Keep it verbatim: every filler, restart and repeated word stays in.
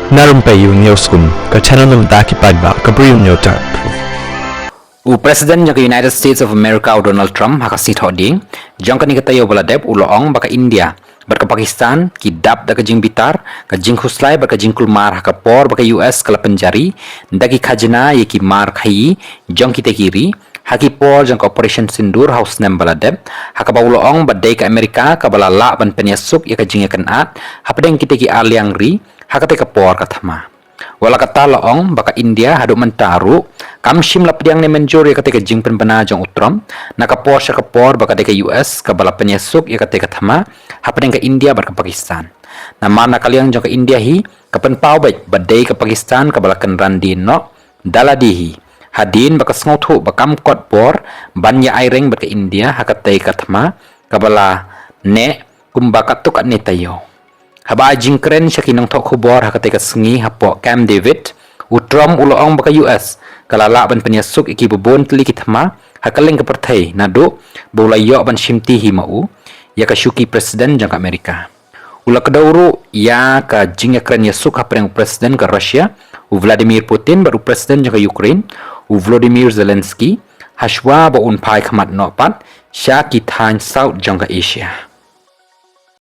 Na Rympei U News Kun, ka channel na bynta ki paidbah ka Bri U News Tap. U President jong ka United States of America u Donald Trump ha ka sngi Thohdieng jong kane ka taïew ba la dep u la ong ba ka India bad ka Pakistan ki dap da ka jingbitar, ka jingkhuslai bad ka jingkulmar ha ka por ba ka U S ka la pynjari da ki khajna ïa ki mar khaïi jong kita ki ri ha ki por jong ka Operation Sindoor ha u snem ba la dep, ha kaba u la ong ba dei ka Amerika kaba la lah ban pynïasuk ïa ka jingïakynad hapdeng kita ki arliang ri ha katei ka por ka thma. Wat la katta la ong ba ka India haduh mynta ruh kam shym la pdiang ne mynjur ïa katei ka jingpynbna jong u Trump, na ka por sha ka por ba ka dei ka U S kaba la pynïasuk ïa katei ka thma hapdeng ka India bad ka Pakistan. Namar na ka liang jong ka India hi ka pynpaw beit ba dei ka Pakistan kaba la kynran dien noh da lade hi, hadien ba ka sngewthuh ba kam kot bor ban ïa aireng bad ka India ha katei ka thma kaba la neh kumba katto katne taïew. Haba ai jingkren sha ki nongthoh khubor ha katei ka sngi hapoh Camp David, u Trump u la ong ba ka U S ka la lah ban pynïasuk ïa ki babun tylli ki thma ha kylleng ka pyrthei naduh ba u la ïoh ban shimti hi ma u ïa ka shuki President jong ka Amerika. U la kdew ruh ïa ka jingïakren ïasuk hapdeng u President ka Russia u Vladimir Putin bad u President jong ka Ukraine u Volodymyr Zelensky, hashwa ba un phai khmat noh pat sha ki thaiñ South jong ka Asia.